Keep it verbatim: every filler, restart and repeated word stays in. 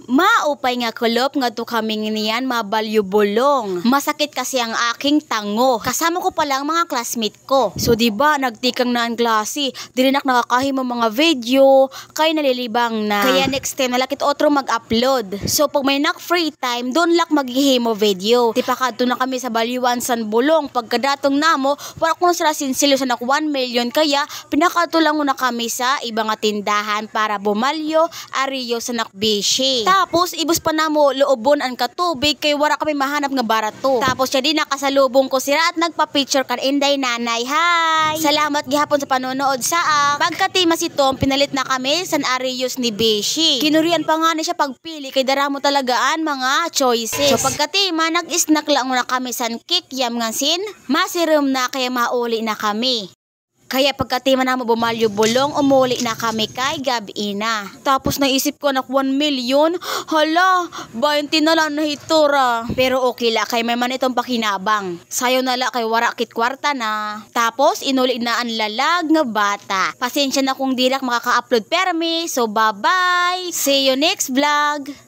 Maupay nga kulop ngadto kami niyan, mabalyo bulong. Masakit kasi ang aking tango. Kasama ko pala ang mga classmate ko. So, di ba, nagtikang na an klase. Diri na ak nakakahimo mga video, kay nalilibang na. Kaya next time na la kit otro mag-upload. So, pag may nak free time, doon la ak maghihimo video. Tipakadto na kami sa balyuan san bulong. Pagkadatung namo, wara kuno sira sinsilyo san ak one million, kaya pinakadto la nguna kami sa iba nga tindahan para bumalyo, ariyo san ak bishi. Tapos, ibos pa namo luobon an katubig kay wara kami mahanap nga barato. Tapos, siya di nakasalubong ko sira at nagpa-picture kan Inday Nanay. Hi! Salamat gihapon sa panonood sa ak. Pagkatima si Tom, pinalit na kami san ariyos ni bishi. Kinurian pa ngani siya pagpili kay dara mo talaga an mga choices. So, pagkatima, nag-snack la nguna kami san kikiam ngan sin masirom na kaya mauli na kami. Kaya pagkatima namo bumalyo bulong, umuli na kami kay gab-i na. Tapos naisip ko an ak one million, hala, baynte na la an nahitura. Pero okay la kay may man iton pakinabang. Sayaw na la kay wara kit kwarta na. Tapos inuli na an lalag nga bata. Pasensya na kung diri ak makaka-upload permi. So, bye-bye. See you next vlog.